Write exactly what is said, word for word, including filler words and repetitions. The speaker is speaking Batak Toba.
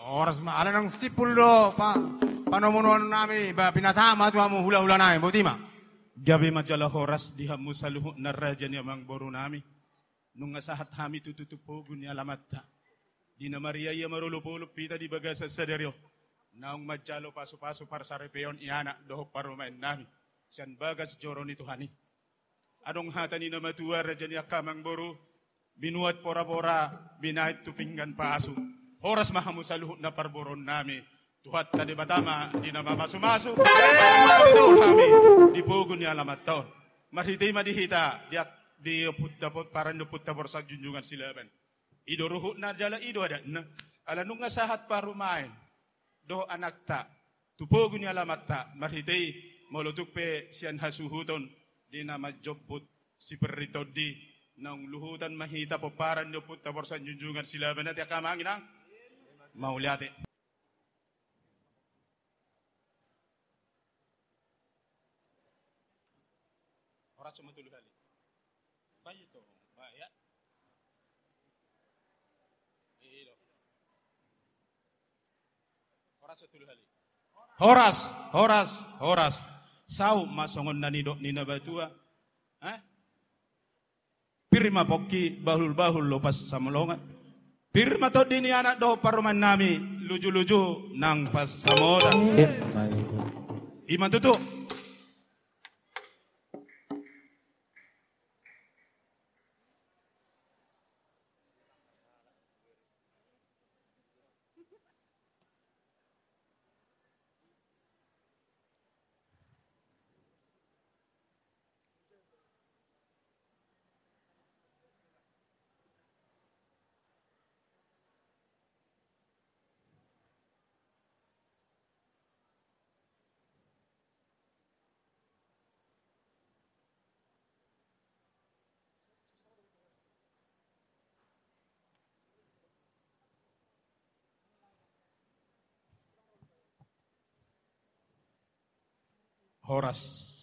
Horas ma, ala naung simpul do pa-, panomunoan nami, ba pinasahat ma tu hamu hulahula nami, boti ma. Gabe ma jala horas di hamu saluhutna raja ni amang boru nami. Nunga sahat hami tu tutu pogu ni alamanta. Di na mariaia marolopolop hita di bagasan sadari on. Naung manjalo pasupasu parsaripeon ni anak dohot parumaen nami. Sian bagas joro ni Tuhan i. Adong hata ni na matua raja ni angka amang boru, binuat porapora, binahen tu pinggan pasu. Horas ma hamu saluhutna parboruon nami. Tuhanta Debata ma di na mamasumasu. Hami di pogu ni alamanta on. Marhite i ma di hita, di, di ompunta po-, paran ni ompunta Borsak Junjungan Silaban. I do ruhutna jala i do adatna. Ala nunga sahat parumaen dohot anakta tu pogu ni alamanta, marhite i molo tung pe sian hasuhuton di na manjomput si Perri Tondi, naung luhutan ma hita pomparan ni ompunta Borsak Junjungan Silaban, ate angka amang inang. Mauliate. Horas ma tolu hali. Baik tu, baik ya. Horas ma tolu hali. Horas, horas, horas. Saut ma songon na nidok ni na matua. Eh? Pir ma pongki, bahulbahul do pansamolongan. Pir ma tondi ni anak dohot parumaen nami, lujuluju nang pansamotan. Ima tutu. Horas.